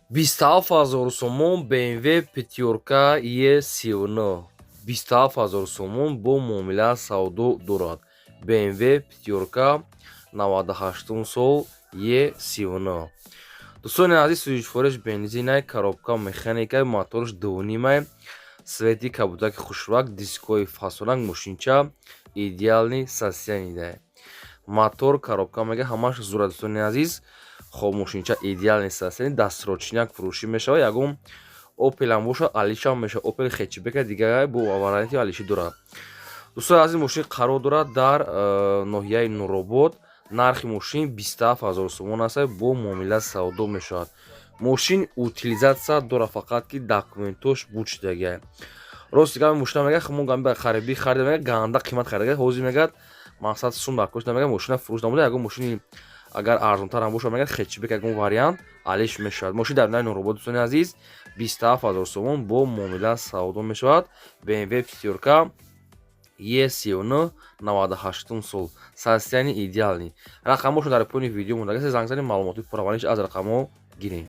27 000 сомон BMW пятёрка E39, 27 000 сомон бо муомила савдо дорад. BMW пятёрка, 98-ум сол, E39. Дӯстони азиз, сӯзишвориш бензинай, коробка механикай, моторш дунимай, цвети кабудаки хушрак, дискои фасонак, мошинча идеальный состояние. Мотор, коробка мега, ҳамаш зура. Дӯстони азиз, хоб, мошинча идеальный состояние, дастрочняк фурӯшӣ мешавад. Ягон Опелам бошад, алишам мешавад. Опел хэтчбека дигар бо варианти алишӣ дорад. Дӯстони азиз, мошин қарор дорад дар ноҳияи Нуробод. Нархи мошин 27 000 сомон аст, бо муомила савдо мешавад. Мошин утилизация дорад, фақат ки документош буд шудагиа. Рости гап, мошина мега, мо хариби харида, мега, ганда қимат харида. Ҳозир мегӯяд, мақсад сум дар кош мега, мошина фурӯш намуда. Ягон мошини агар арзонтарам бошад, мегӯяд, хэтчбек, ягон вариант алиш мешавад. Мошин дар ноҳияи Нуробод, дӯстони азиз, 27 000 сомон бо муомила савдо мешавад. BMW пятёрка E39, 98-ум сол, состояние идеальный. Рақамҳошон дар поёни видео монда, занг занед, маълумоти пурраваниш аз рақамҳо гирем.